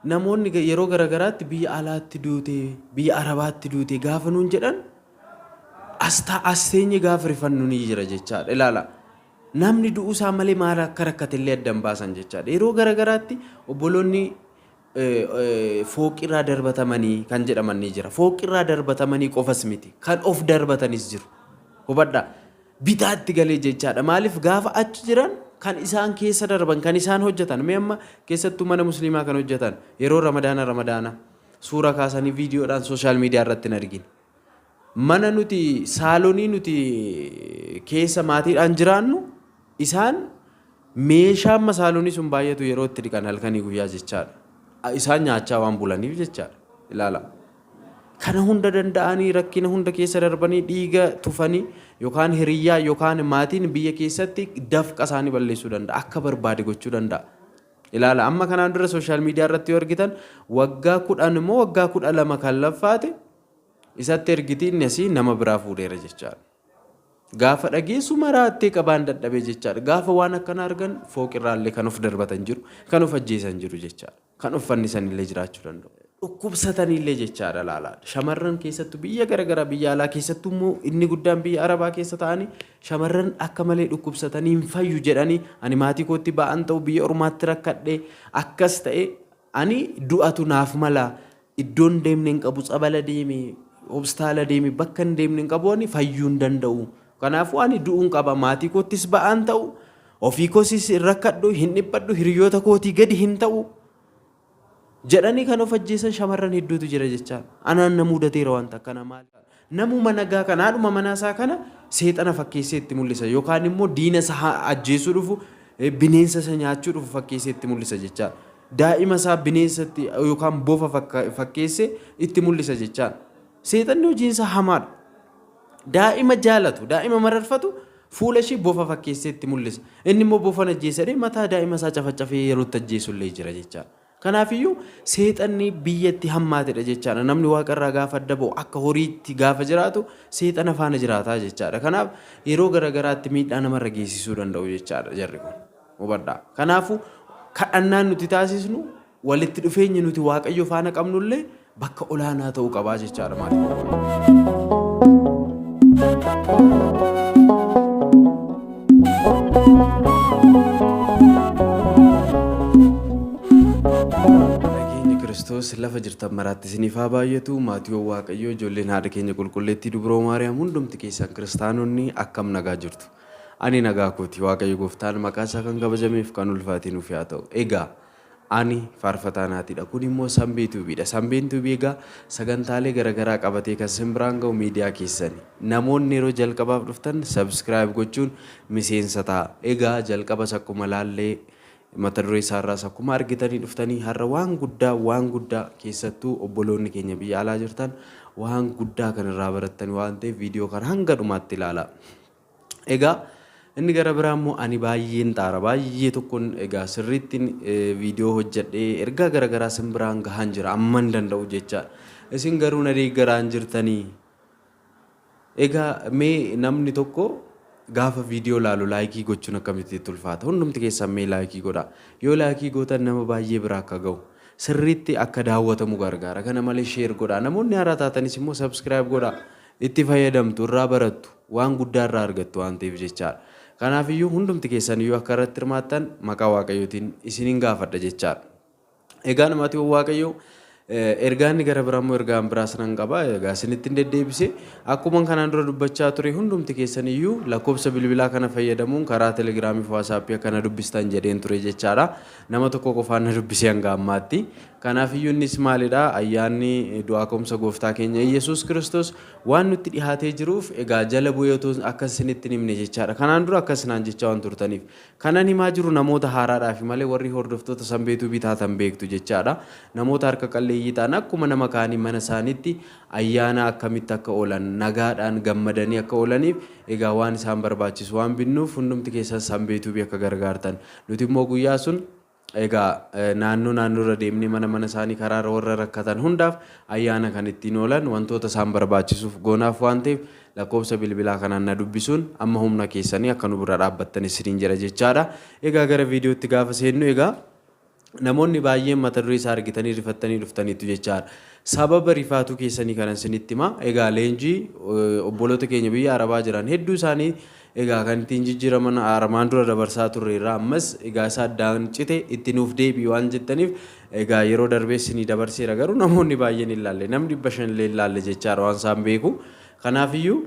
Namoonni yeroo garagaraatti biyya alaatti duute, biyya Arabaatti duute gaafa nuun jedhan as as teenye gaafa rifannu ni jira jechaadha. Ilaala. Namni du'uu isaa malee maal akka rakkate illee adda hin baasan jechaadha. Yeroo garagaraatti obboloonni fooqirraa darbatamanii kan jedhaman ni jira. Fooqirraa darbatamanii qofas miti. Kan of darbatanis jiru. Hubadhaa. Bitaatti galee jechaadha. Maaliif gaafa achi jiran kan isaan keessa darban, kan isaan hojjetan. Mee amma keessattuu mana musliimaa kan hojjetan yeroo ramadaana ramadaana suura kaasanii viidiyoodhaan sooshaal miidiyaa irratti hin argine. Mana nuti saalonii nuti keessa maatiidhaan jiraannu isaan meeshaa amma saalonii sun baay'atu yeroo itti dhiqan halkanii guyyaa jechaadha. Isaan nyaachaa waan bulaniif jechaadha. Ilaala. Kana hunda danda'anii rakkina hunda keessa darbanii dhiiga tufanii yookaan hiriyyaa yookaan maatiin biyya keessatti dafqa isaanii balleessuu danda'a. Akka barbaade gochuu danda'a. Ilaala amma kanaan dura sooshaal miidiyaa irratti yoo argitan waggaa 10 immoo waggaa 12 kan laffaate isatti ergiti inni asii nama biraa fuudheera jechaadha. Gaafa dhageessu maraattee qabaan dadhabee jechaadha. Gaafa waan akkana argan fooqirraallee kan of darbatan jiru, kan of ajjeesan jiru jechaadha. Kan of fannisan illee jiraachuu danda'u. Dhukkubsataniillee jechaadha laalaa. Shamarran keessattuu biyya garaagaraa biyya alaa keessattuu immoo inni guddaan biyya Arabaa keessa ta'anii shamarran akka malee dhukkubsatanii hin fayyu jedhanii ani maatii kootti ba'an ta'u biyya ormaatti rakkadhe akkas ta'e ani du'atu naaf mala iddoon deemne hin qabu tsabala deeme hobstaala deeme bakka hin deemne hin qabu ani fayyuu hin danda'u. Kanaafuu ani du'uun qaba maatii koottis ba'aan ta'u ofii koosis hin rakkadhu hin dhiphadhu hiriyoota kootii gadi hin ta'u jedhanii kan of ajjeesan shamarran hedduutu jira jechaa. Anaan na mudateera wanta akkana maali. Namuma nagaa kana haadhuma manaa isaa kana seexana fakkeessee itti mul'isa yookaan immoo diina isa ajjeesuu dhufu bineensa isa nyaachuu dhufu fakkeessee itti mul'isa jechaa. Daa'ima isaa bineensatti yookaan bofa fakkeessee itti mul'isa jechaa. Seexanni hojiin isaa hamaadha. Daa'ima jaalatu, daa'ima mararfatu fuula ishii bofa fakkeessee itti mul'isa. Inni immoo bofan ajjeesa jedhee mataa daa'ima isaa cafacafee yeroo itti ajjeesu illee jira jechaadha. Kanaafiyyuu seexanni biyya itti hammaatedha jechaadha. Namni waaqarraa gaafa adda ba'u akka horiitti gaafa jiraatu seexana faana jiraataa jechaadha. Kanaaf yeroo garagaraatti miidhaa namarra geessisuu danda'u jechaadha jarri kun. Hubadhaa. Kanaafuu kadhannaan nuti taasisnu walitti dhufeenyi nuti Waaqayyo faana qabnullee bakka olaanaa ta'uu qabaa jechaadha maatii. Nageenyi Kiristoos lafa jirtan maraatti isiniif haa baay'atu. Maatiiwwan Waaqayyoo ijoolleen haadha keenya qulqulleettii Dubroo Maariyaam hundumti keessan kiristaanonni akkam nagaa jirtu. Ani nagaa kooti. Waaqayyo gooftaan maqaa isaa kan kabajameef kan ulfaate nuuf haa ta'u. Egaa Ani Faarfataa Naatiidha. Kun immoo Sanbee Tuubiidha. Sanbeen Tuubii egaa sagantaalee garagaraa qabatee kan sin biraan ga'u miidiyaa keessani. Namoonni yeroo jalqabaaf dhuftan subscribe gochuun miseensa ta'a. Egaa jalqabas akkuma laallee mata duree isaarraas akkuma argitanii dhuftanii har'a waan guddaa waan guddaa keessattuu obboloonni keenya biyya alaa jirtan waan guddaa kan irraa barattani waan ta'eef viidiyoo kana hanga dhumaatti ilaalaa. Egaa inni gara biraa immoo ani baay'een xaara baay'ee tokkon egaa sirriittiin viidiyoo hojjedhee ergaa gara garaa sin biraan gahaan jira amman danda'u jecha isin garuu na deeggaraan jirtanii. Egaa mee namni tokko gaafa viidiyoo laalu laayikii gochuun akkamitti itti ulfaata hundumti keessan mee laayikii godhaa yoo laayikii gootan nama baay'ee bira akka ga'u sirriitti akka daawwatamu gargaara kana malee sheer godhaa namoonni haaraa taatanis immoo sabskiraayib godhaa itti fayyadamtu, irraa barattu, waan guddaa irraa argattu waan ta'eef jechaadha. Kanaaf iyyuu hundumti keessan iyyuu akka irratti hirmaattan maqaa Waaqayyootiin isinin gaafadha jechaadha. Egaa maatiiwwan Waaqayyoo ergaa inni gara biraa immoo ergaan biraas nan qaba. Egaa isinitti hin deddeebise. Akkuma kanaan dura dubbachaa ture hundumti keessan iyyuu lakkoofsa bilbilaa kana fayyadamuun karaa telegiraamii fi waasaappii akka na dubbistan jedheen ture jechaadha. Nama tokko qofaan na dubbise hanga ammaatti. Kanaafiyyuu innis maalidha? Ayyaanni du'aa ka'umsa Gooftaa keenya Iyyasuus Kiristoos waan nutti dhihaatee jiruuf egaa jala bu'ee otoo akka isinitti hin himne jechaadha. Kanaan dura akkas naan jechaa waan turtaniif. Kanan himaa jiru namoota haaraadhaafi malee warri hordoftoota Sanbee Tuubii taatan beektu jechaadha. Namoota harka qalleeyyii ta'an akkuma nama kaanii mana isaaniitti ayyaana akkamitti akka oolan nagaadhaan gammadanii akka oolaniif egaa waan isaan barbaachisu waan binnuuf hundumti keessan Sanbee Tuubii akka gargaartan. Nuti immoo guyyaa sun Egaa naannoo naannoorra deemnee mana mana isaanii karaarra warra rakkatan hundaaf ayyaana kan ittiin oolan wantoota isaan barbaachisuuf goonaaf waan ta'eef lakkoofsa bilbilaa kanaan na dubbisuun amma humna keessanii akka nu bira dhaabbattan isiniin jedha jechaadha. Egaa gara viidiyootti gaafa seennu egaa Namoonni baay'een mata duree isaa argitanii rifattanii dhuftaniitu jechaadha. Sababa rifaatuu keessanii kanan isinitti hima. Egaa leenjii obboloota keenya biyya Arabaa jiran hedduu isaanii egaa kan ittiin jijjiiraman armaan dura dabarsaa turre irraa ammas egaa isa addaan cite itti nuuf deebi'i waan jettaniif egaa yeroo darbee isinii dabarseera garuu namoonni baay'een hin laalle namni 500 illee hin laalle jechaadha waan isaan beeku. Kanaafiyyuu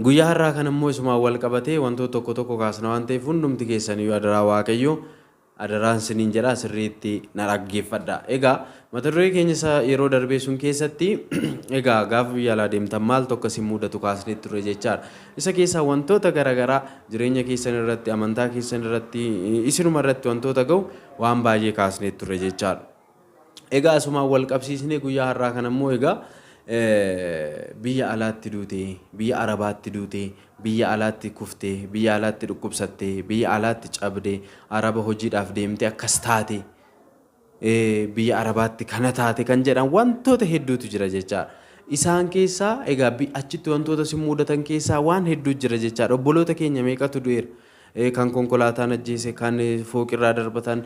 Guyyaa har'aa kana immoo isumaan wal qabatee wantoota tokko tokko kaasna waan ta'eef hundumti keessan iyyuu adaraa Waaqayyoo adaraan isiniin jedha sirriitti na dhaggeeffadha. Egaa mata duree keenya isa yeroo darbee sun keessatti egaa gaafa biyya alaa deemtan maaltu akka isin mudatu kaasnee turre jechaadha. Isa keessaa wantoota garaagaraa jireenya keessan irratti, amantaa keessan irratti, isinuma irratti wantoota ga'u waan baay'ee kaasnee turre jechaadha. Egaa asumaan wal qabsiisnee guyyaa har'aa kana immoo egaa biyya alaatti duute, biyya Arabaatti duute, biyya alaatti kufte, biyya alaatti dhukkubsatte, biyya alaatti cabde, Araba hojiidhaaf deemte akkas taate, biyya Arabaatti kana taate kan jedhan wantoota hedduutu jira jechaadha. Isaan keessaa egaa achitti wantoota si mudatan keessaa waan hedduu jira jechaadha. Obboloota keenya meeqatu du'eera? Kan konkolaataan ajjeese, kan fooqirraa darbatan,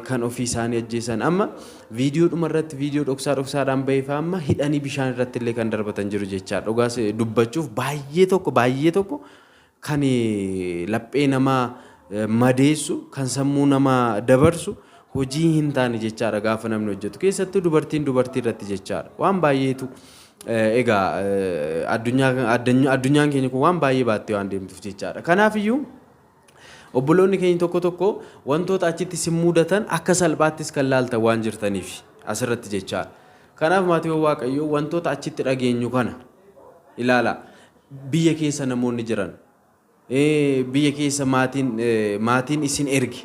kan ofii isaanii ajjeesan. Amma viidiyoo dhuma irratti viidiyoo dhoksaa dhoksaadhaan bahee fa'aa amma hidhanii bishaan irratti illee kan darbatan jiru jechaadha. Dhugaas dubbachuuf baay'ee tokko baay'ee tokko kan laphee namaa madeessu, kan sammuu namaa dabarsu hojii hin taane jechaadha gaafa namni hojjetu. Keessattuu dubartiin dubartii irratti jechaadha. Waan baay'eetu egaa addunyaan keenya kun waan baay'ee baattee waan deemtuuf jechaadha. Kanaaf iyyuu obboloonni keenya tokko tokko wantoota achitti isin mudatan akka salphaattis kan laaltan waan jirtaniif asirratti jechaadha. Kanaaf maatiiwwan Waaqayyoo wantoota achitti dhageenyu kana ilaala. Biyya keessa namoonni jiran biyya keessa maatiin maatiin isin erge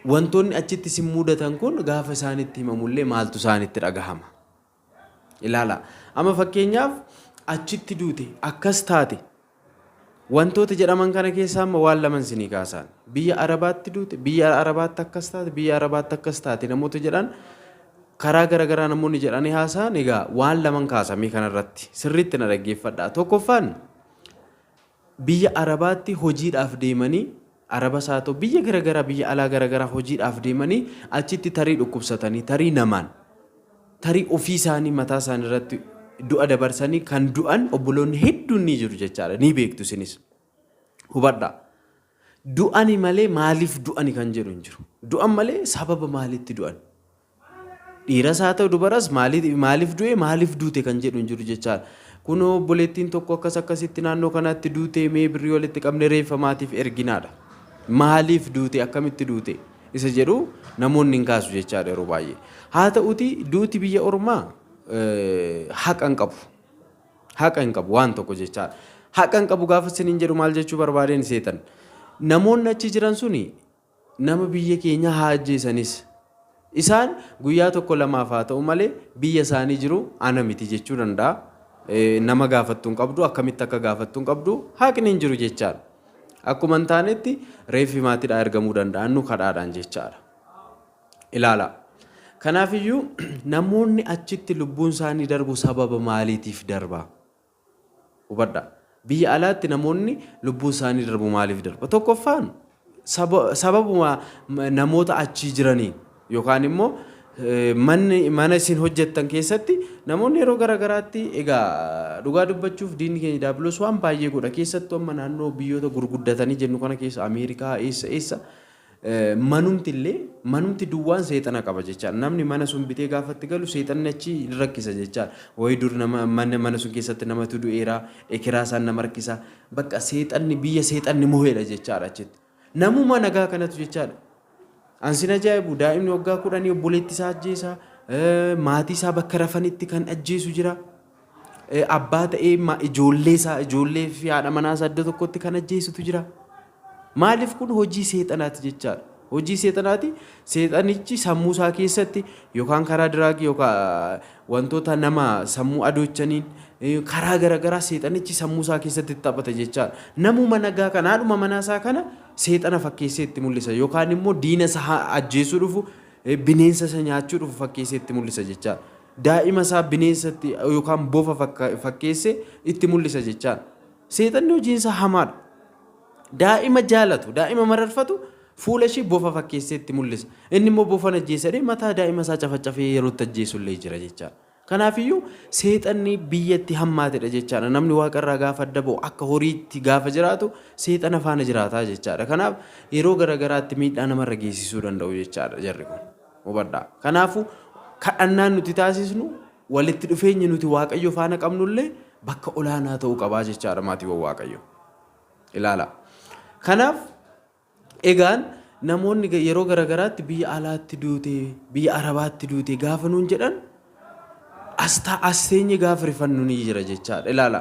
wantoonni achitti isin mudatan kun gaafa isaanitti himamullee maaltu isaanitti dhagahama? Ilaala. Amma fakkeenyaaf achitti duute akkas taate wantoota jedhaman kana keessaa amma waan laman isinii kaasaan. Biyya Arabaatti duute, biyya Arabaatti akkas taate, biyya Arabaatti akkas taate namoota jedhan karaa garaagaraa namoonni jedhanii haasa'an egaa waan laman kaasamee kanarratti sirriitti na dhaggeeffadha. Tokkoffaan biyya Arabaatti hojiidhaaf deemanii Arabas haa ta'u biyya garaagaraa biyya alaa garaagaraa hojiidhaaf deemanii achitti tarii dhukkubsatanii tarii namaan tarii ofii isaanii mataa isaanii irratti du'a dabarsanii kan du'an obboloonni hedduun ni jiru jechaadha. Ni beektu isinis. Hubadhaa. Du'ani malee maaliif du'ani kan jedhu hin jiru. Du'an malee sababa maalitti du'an? Dhiiras haa ta'u dubaras maaliif du'e maaliif duute kan jedhu hin jiru jechaadha. Kunoo obboleettiin tokko akkas akkasitti naannoo kanatti duute mee birrii walitti qabne reeffa maatiif erginaadha. Maaliif duute akkamitti duute isa jedhu namoonni hin kaasu jechaadha yeroo baay'ee. Haa ta'uti duuti biyya ormaa haqa hin qabu. Haqa hin qabu waan tokko jechaadha. Haqa hin qabu gaafa isiniin jedhu maal jechuu barbaadeen seetan. Namoonni achi jiran suni nama biyya keenyaa haa ajjeesanis isaan guyyaa tokko lamaaf haa ta'u malee biyya isaanii jiru ana miti jechuu danda'a. Nama gaafattu hin qabdu akkamitti akka gaafattu hin qabdu haqni hin jiru jechaadha. Akkuma hin taanetti reeffi maatiidhaa ergamuu danda'a nu kadhaadhaan jechaadha. Ilaala. Kanaafiyyuu namoonni achitti lubbuun isaanii darbu sababa maaliitiif darba? Hubadhaa. Biyya alaatti namoonni lubbuun isaanii darbu maaliif darba? Tokkoffaan sababuma namoota achii jiraniin yookaan immoo manni mana isin hojjettan keessatti namoonni yeroo gara garaatti egaa dhugaa dubbachuuf diinni keenya daabiloos waan baay'ee godha keessattuu amma naannoo biyyoota gurguddatanii jennu kana keessa Ameerikaa eessa eessa Manumti illee manumti duwwaan seexana qaba jechaadha. Namni mana sun bitee gaafa itti galu seexanni achi hin rakkisa jechaadha. Wayii dur nama mana mana sun keessatti namatu du'eera, ekeraa isaan nama rakkisa. Bakka seexanni biyya seexanni mo'eedha jechaadha achitti. Namuma nagaa kanatu jechaadha. An sin ajaa'ibu daa'imni waggaa 10 obboleetti isaa ajjeesa, maatii isaa bakka rafanitti kan ajjeesu jira. Abbaa ta'ee ijoollee isaa ijoollee fi haadha manaa isaa iddoo tokkotti kan ajjeesutu jira. Maaliif kun hojii seexanaati jechaadha. Hojii seexanaati. Seexanichi sammuu isaa keessatti yookaan karaa diraagii yookaan wantoota nama sammuu adoochaniin karaa garaagaraa seexanichi sammuu isaa keessatti taphata jechaadha. Namuma nagaa kana haadhuma manaa isaa kana seexana fakkeessee itti mul'isa yookaan immoo diina isaa ajjeesuu dhufu bineensa isa nyaachuu dhufu fakkeessee itti mul'isa jechaadha. Daa'ima isaa bineensatti yookaan bofa fakkeessee itti mul'isa jechaadha. Seexanni hojiin isaa hamaadha. Daa'ima jaalatu, daa'ima mararfatu Fuula ishii bofa fakkeessee itti mul'isa. Inni immoo bofa ajjeesadhee mataa daa'ima isaa cafacafee yeroo itti ajjeesu illee jira jechaadha. Kanaafiyyuu seexanni biyyatti hammaatedha jechaadha. Namni waaqarraa gaafa adda ba'u akka horiitti gaafa jiraatu seexana faana jiraataa jechaadha. Kanaaf yeroo garaagaraatti miidhaa namarra geessisuu danda'u jechaadha jarri kun. Hubadhaa. Kanaafuu kadhannaan nuti taasisnu, walitti dhufeenyi nuti Waaqayyo faana qabnullee bakka olaanaa ta'uu qabaa jechaadha, maatiiwwan Waaqayyo. Ilaala. Kanaaf egaan namoonni yeroo garaagaraatti biyya alaatti duute, biyya Arabaatti duute gaafa nuun jedhan, as teenye gaafa rifannu ni jira jechaadha. Ilaala.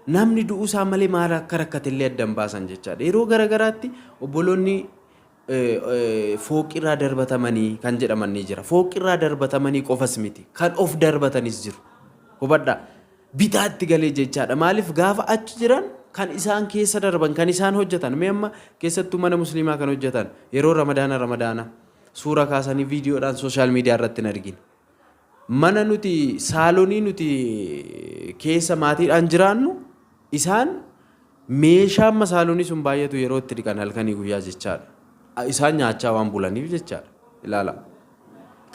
Namni du'uu isaa malee maal akka rakkate illee adda hin baasan jechaadha. Yeroo garaagaraatti obboloonni fooqirraa darbatamanii kan jedhaman ni jira. Fooqirraa darbatamanii qofas miti. Kan of darbatanis jiru. Hubadhaa. Bitaatti galee jechaadha. Maaliif gaafa achi jiran kan isaan keessa darban, kan isaan hojjetan, mee amma keessattuu mana musliimaa kan hojjetan yeroo Ramadaana suura kaasanii viidiyoodhaan social media irratti hin argina. Mana nuti, saalonii nuti keessa maatiidhaan jiraannu, isaan meeshaa amma saalonii sun baay'atu yeroo itti dhiqan halkanii guyyaa jechaadha. Isaan nyaachaa waan bulaniif jechaadha. Ilaala.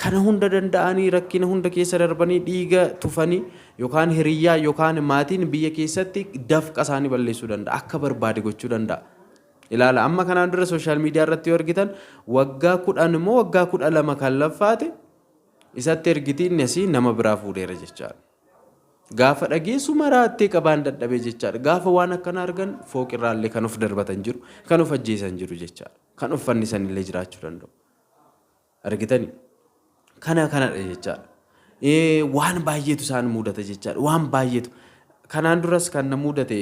Kana hunda danda'anii, rakkina hunda keessa darbanii, dhiiga tufanii, yookaan hiriyyaa yookaan maatiin biyya keessatti dafqa isaanii balleessuu danda'a. Akka barbaade gochuu danda'a. Ilaala, amma kanaan dura social media irratti yoo argitan, waggaa 10 immoo waggaa 12 kan laffaate isatti ergiti, inni asii nama biraa fuudheera jechaadha. Gaafa dhageessu maraattee qabaan dadhabee jechaadha. Gaafa waan akkana argan fooqirraallee kan of darbatan jiru, kan of ajjeesan jiru jechaadha. Kan of fannisan illee jiraachuu danda'u. Argitanii? Kana kanadha jechaadha. Waan baay'eetu isaan mudata jechaadha. Waan baay'eetu. Kanaan duras kan na mudate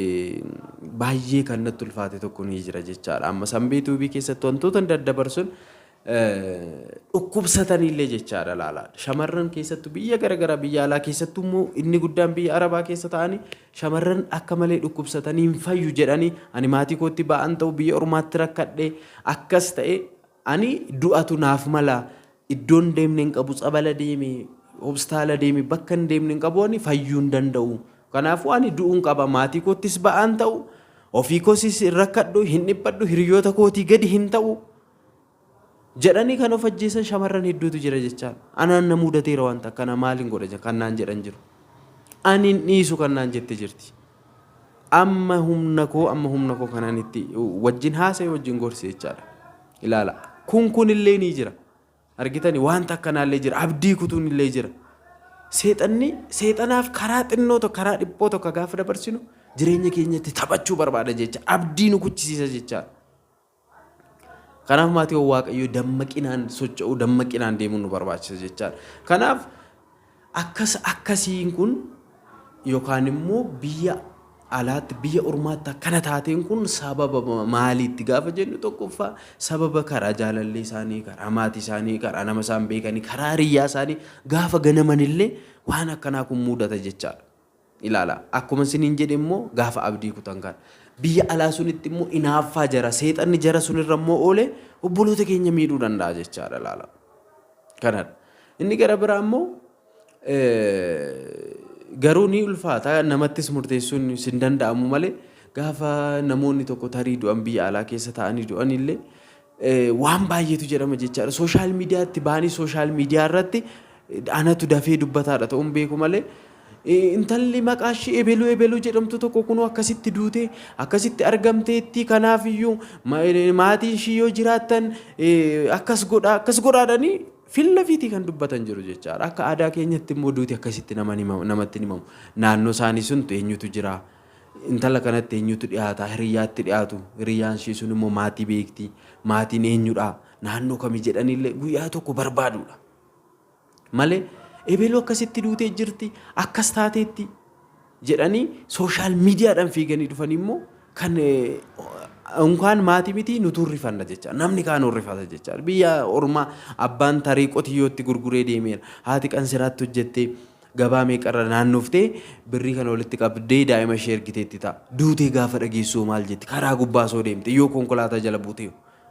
baay'ee kan natti ulfaate tokko ni jira jechaadha. Amma Sanbee Tuubii keessatti wantoota daddabarsun dhukkubsatanillee jechaadha laala. Shamarran keessattuu biyya garaagaraa, biyya alaa keessattuu immoo inni guddaan biyya Arabaa keessa ta'anii shamarran akka malee dhukkubsatanii hin fayyu jedhanii, ani maatii kootti ba'an ta'u, biyya ormaatti rakkadhe, akkas ta'e, ani du'atu naaf mala, iddoon deemne hin qabu, tsabala deeme, hospitaala deeme, bakka hin deemne hin qabu, ani fayyuu hin danda'u. Kanaafuu ani du'uun qaba, maatii koottis ba'aan ta'u, ofii koosis hin rakkadhu, hin dhiphadhu, hiriyoota kootii gadi hin ta'u jedhanii kan of ajjeesan shamarran hedduutu jira jechaan. Anaan na mudateera wanta akkana, maaliin godha kan naan jedhan jiru. Ani hin dhiisu kan naan jette jirti. Amma humna koo kanaan itti wajjin haasa'e, wajjin gorse jechaadha. Ilaala. Kun illee ni jira. Argitani, wanta akkanaallee jira. Abdii kutuun illee jira. Seexanni, seexanaaf karaa xinnoo tokko, karaa dhiphoo tokko gaafa dabarsinu jireenya keenyatti taphachuu barbaada jecha. Abdii nu kuchisiisa jechaadha. Kanaaf maatii Waaqayyoo, dammaqinaan socho'uu, dammaqinaan deemuun nu barbaachisa jechaadha. Kanaaf akkas akkasiin kun yookaan immoo biyya alaatti, biyya ormaatti akkana taateen kun sababa maaliitti gaafa jennu, tokkoffaa sababa karaa jaalallee isaanii, karaa maatii isaanii, karaa nama isaan beekanii, karaa hiriyyaa isaanii gaafa ganamanillee waan akkanaa kun mudata jechaadha. Ilaala, akkuma isiniin jedhe immoo gaafa abdii kutan kana. Biyya alaa sunitti immoo inaaffaa jara, seexanni jara sunirra immoo oolee obboloota keenya miidhuu danda'a jechaadha, ilaala. Kanadha. Inni gara biraa immoo garuu ni ulfaata, namattis murteessuun sin danda'amu malee, gaafa namoonni tokko tarii du'an, biyya alaa keessa ta'anii du'an illee waan baay'eetu jedhama jechaadha. Social mediatti ba'anii social media irratti anatu dafee dubbataadha ta'uun beeku malee, intalli maqaa ishee ebeluu ebeluu jedhamtu tokko kunoo akkasitti duute, akkasitti argamteetti, kanaaf iyyuu maatiin ishii yoo jiraattan akkas godhaa, akkas godhaadhanii filla fiitii kan dubbatan jiru jechaadha. Akka aadaa keenyatti immoo duuti akkasitti namatti himamu. Naannoo isaanii suntu eenyutu jira? Intala kanatti eenyutu dhiyaata? Hiriyyaatti dhiyaatu. Hiriyyaan ishii sun immoo maatii beekti. Maatiin eenyudha? Naannoo kamii jedhaniillee guyyaa tokko barbaaduudha. Malee ebeluu akkasitti duutee jirti, akkas taateetti jedhanii social mediadhaan fiiganii dhufanii immoo kan unkaan maatii miti, nutu rifanna jecha, namni kaan rifata jecha. Biyya ormaa abbaan tarii qotiyyootti gurguree deemeera, haati qansiraatti hojjettee gabaa meeqarra naannoftee birrii kana walitti qabdee daa'ima ishee ergiteetti ta'a. Duutee gaafa dhageessuu maal jetti? Karaa gubbaa soo deemte yoo konkolaataa jala buutee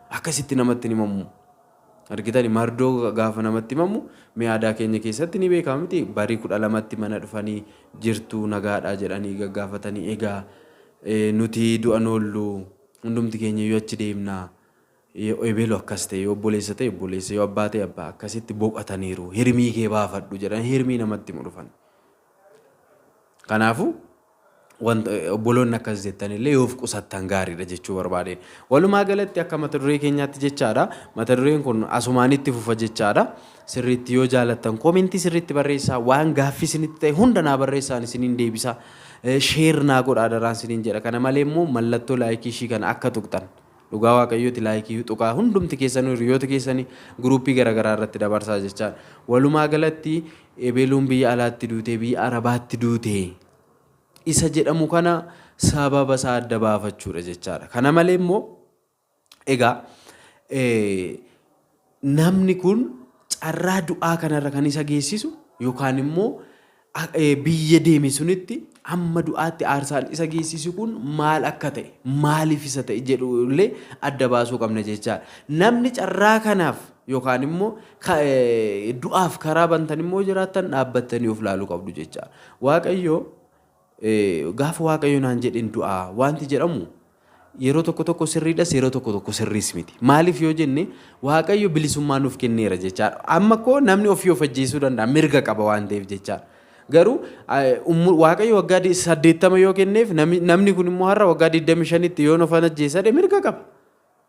akkasitti namatti himamu. Argitani, mardoo gaafa namatti himamu, mee aadaa keenya keessatti ni beekama miti? Barii 12tti mana dhufanii, jirtu, nagaadhaa jedhanii gaggaafatanii, egaa nuti du'an oollu, hundumti keenya iyyuu achi deemna. Yoo ebelu akkas ta'e, yoo obboleessa ta'e obboleessa, yoo abbaa ta'e abbaa akkasitti boqataniiru. Hirmii kee baafadhu jedhan hirmii namatti himu dhufan. Kanaafuu wanta obboloonni akkas jettan illee yoo of qusattan gaariidha jechuu barbaadeen. Walumaa galatti akka mata duree keenyaatti jechaadha. Mata dureen kun asumaan itti fufa jechaadha. Sirriitti yoo jaalattan koomentii sirriitti barreessaa waan gaaffii isinitti ta'e hunda naa barreessaan isiniin deebisa. Share naa godhaa daraan isiniin jedha. Kana malee immoo mallattoo laayikii ishii kana akka tuqxan. Dhugaa Waaqayyooti laayikii tuqaa hundumti keessanuu hiriyoota keessanii guruuppii garaagaraa irratti dabarsaa jechaadha. Walumaa galatti ebeluun biyya alaatti duutee biyya arabaatti duutee isa jedhamu kana sababa isaa adda baafachuudha jechaadha. Kana malee immoo egaa namni kun carraa du'aa kanarra kan isa geessisu yookaan immoo biyya deeme sunitti hamma du'aatti aarsaan isa geessisu kun maal akka ta'e maaliif isa ta'e jedhu illee adda baasuu qabna jechaadha. Namni carraa kanaaf yookaan immoo du'aaf karaa bantan immoo jiraattan dhaabbattanii of laaluu qabdu jechaadha. Waaqayyo gaafa Waaqayyo naan jedheen du'aa wanti jedhamu yeroo tokko tokko sirriidhas yeroo tokko tokko sirriis miti. Maaliif yoo jenne Waaqayyo bilisummaa nuuf kenneera jechaadha. Amma koo namni ofii of ajjeesuu danda'a mirga qaba waan ta'eef jechaadha. Garuu Waaqayyo waggaa 80 yoo kenneef namni kun immoo har'a waggaa 25tti yoo of ajjeesa mirga qaba.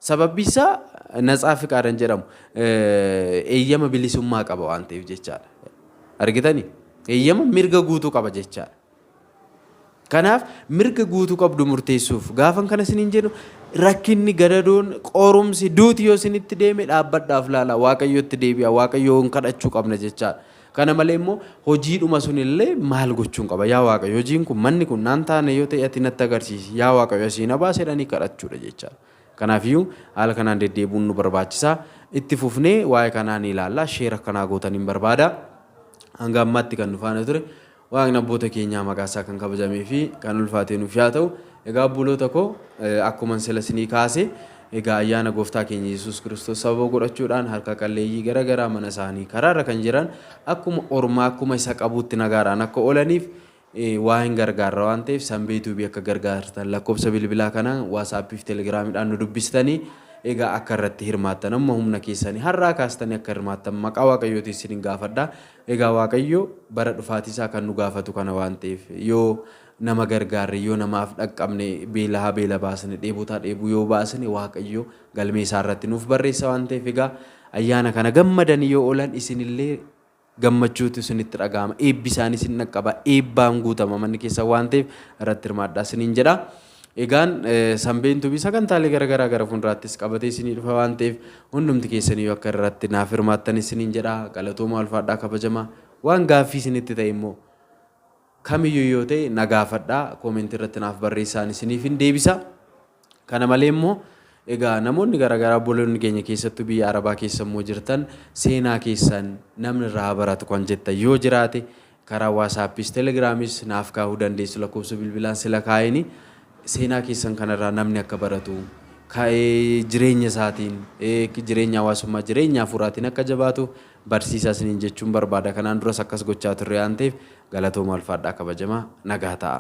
Sababbi isaa natsaa fiqaadan jedhamu eeyyama bilisummaa qaba waan ta'eef jechaadha. Argitanii? Eeyyama mirga guutuu qaba jechaadha. Kanaaf mirga guutuu qabdu murteessuuf gaafan kana isiniin jedhu rakkinni gadadoon qorumsi duuti yoo isinitti deeme dhaabbadhaaf laala Waaqayyotti deebi'a Waaqayyoon kadhachuu qabna jechaadha. Kana malee immoo hojiidhuma sunillee maal gochuun qaba yaa Waaqayyo hojiin kun manni kun naan taane yoo ta'e ati natti agarsiisi yaa Waaqayyo asii na baasi jedhanii kadhachuudha jechaadha. Kanaafiyyuu haala kanaan deddeebi'uun nu barbaachisa. Itti fufnee waa'ee kanaa ni ilaalla. Share akkanaa gootan hin barbaada. Hanga ammaatti kan nu faana ture Waaqni abboota keenyaa maqaa isaa kan kabajamee fi kan ulfaatee nuuf yaa ta'u. Egaa obboloota koo akkuman sila isinii kaase egaa ayyaana gooftaa keenya Yesuus Kiristoos sababa godhachuudhaan harka qalleeyyii gara garaa mana isaanii karaarra kan jiran akkuma ormaa akkuma isa qabuutti nagaadhaan akka oolaniif waa hin gargaarra waan ta'eef Sanbee Tuubii akka gargaartan lakkoofsa bilbilaa kanaan waasaappii fi telegiraamiidhaan nu dubbistanii egaa akka irratti hirmaattan amma humna keessanii har'aa kaastanii akka hirmaattan maqaa Waaqayyootiin isin gaafadha. Egaa Waaqayyo bara dhufaatii isaa kan nu gaafatu kana waan ta'eef yoo nama gargaarre yoo namaaf dhaqqabne beelahaa beela baasne dheebotaa dheebuu yoo baasne Waaqayyo galmee isaa irratti nuuf barreessa waan ta'eef egaa ayyaana kana gammadanii yoo oolan isinillee gammachuutu isinitti dhaga'ama eebbi isaanii isin dhaqqaba eebbaan guutama manni keessan waan ta'eef irratti hirmaadhaa isiniin jedha. Egaan Sanbeen Tubii sagantaalee garaagaraa gara fuulduraattis qabatee isinii dhufa waan ta'eef hundumti keessaniyyuu akka irratti naaf hirmaattan isiniin jedha. Galatoomaa ulfaadhaa kabajamaa. Waan gaaffii isinitti ta'e immoo kamiyyuu yoo ta'e na gaafadhaa koomentii irratti naaf barreessaan isiniif hin deebisa. Kana malee immoo egaa namoonni garaagaraa obboloonni keenya keessattuu biyya Arabaa keessa immoo jirtan seenaa keessan namni irraa baratu kan jettan yoo jiraate karaa waasaappis telegiraamis naaf kaahuu dandeessu lakkoofsa bilbilaan sila kaa'eni seenaa keessan kanarraa namni akka baratu kaa'ee jireenya isaatiin jireenya hawaasummaa jireenya hafuuraatiin akka jabaatu barsiisaa isiniin jechuun barbaada. Kanaan duras akkas gochaa turre waan ta'eef galatooma ulfaadhaa kabajamaa nagaa ta'a.